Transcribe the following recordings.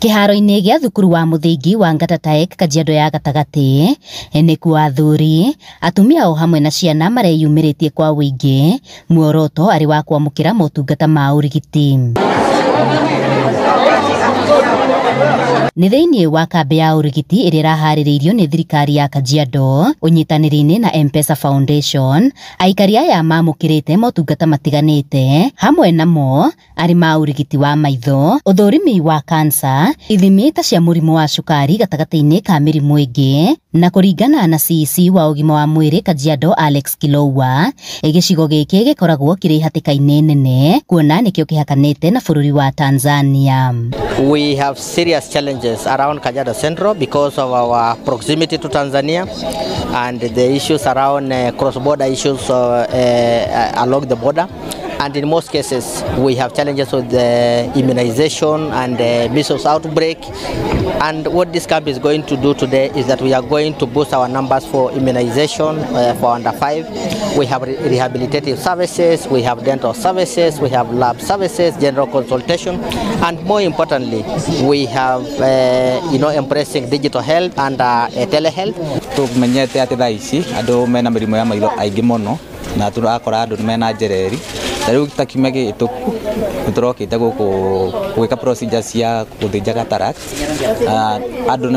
Kĩharo-inĩ gĩa thukuru wa mũthingi wa Ngatataek Kajiado ya gatagatĩ nĩkuo athuri, atumia o hamwe na ciana mareyumĩrĩtie kwa ũingĩ, muoroto arĩ wa kwamũkĩra motungata ma ũrigiti. Nĩ thĩinĩ wa kambĩ ya ũrigiti ĩrĩa ĩraharĩrĩirio nĩ thirikari ya Kajiado ũnyitanĩri-inĩ na M-Pesa Foundation, aikari aya mamũkĩrĩte motungata matiganĩte hamwe namo arĩ ma ũrigiti wa maitho, ũthũrimi wa kansa, ithimi ta cia mũrimũ wa cukari gatagatĩ-inĩ ka mĩrimũ ĩngĩ. Na kũringana na CEC wa ũgima wa mwĩrĩ Kajiado Alex Kilowa, gĩcigo gĩkĩ gĩkoragwo kĩrĩ hatĩka-inĩ nene kuona nĩkĩo kĩhakanĩte na bũrũri wa Tanzania. We have serious challenges around Kajiado Central because of our proximity to Tanzania and the issues around cross-border issues along the border. And in most cases, we have challenges with the immunization and the measles outbreak. And what this camp is going to do today is that we are going to boost our numbers for immunization for under 5. We have rehabilitative services, we have dental services, we have lab services, general consultation, and more importantly, we have embracing digital health and telehealth. Tumenyete ati thaa ici andu mena mĩrimũ ya maitho aingĩ mũno na tũrakora andũ mena njereri. Ta rĩu ta kiumia gĩhĩtũku nĩtũrokĩte gũkũ gwĩka procedure cia gũthĩnja cataract. Andũ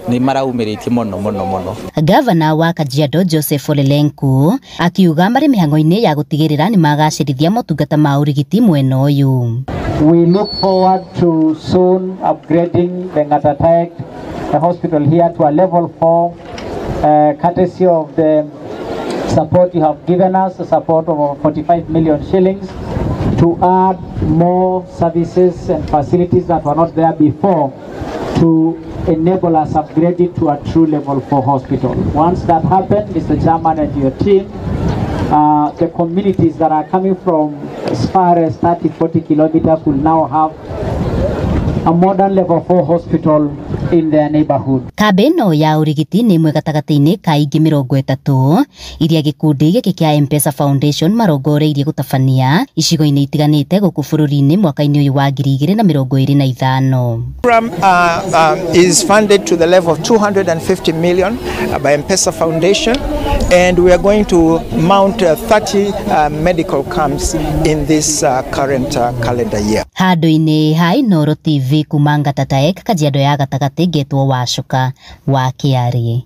nĩmaraumĩrĩtie mũno mũno mũno. Gavana wa Kajiado Joseph Ole Lenku akiuga marĩ mĩhang'o-inĩ ya gũtigĩrĩra nĩmagacĩrithia motungata ma ũrigiti mwena ũyũ. We look forward to soon upgrading the Ngatataek hospital here to a level 4, courtesy of the support you have given us, the support of over 45 million shillings to add more services and facilities that were not there before to enable us upgrade it to a true level 4 hospital. Once that happens, Mr. Chairman and your team, the communities that are coming from as far as 30-40 kilometers will now have a modern level 4 hospital in their neighborhood. Kambĩ ĩno ya ũrigiti nĩ ĩmwe gatagatĩ-inĩ ka ingĩ 30 iria gĩkundi gĩkĩ kĩa M-Pesa Foundation marongoreirie gũtabania icigo-inĩ itiganĩte gũkũ bũrũri-inĩ mwaka-inĩ ũyũ wa 2025. Program is funded to the level of 250 million by M-Pesa Foundation, and we are going to mount 30 medical camps in this current calendar year. Handũ-inĩ ha Inooro TV kuma Ngatataek Kajiado ya gatagatĩ ngetwo Wacuka wa Kĩarĩ.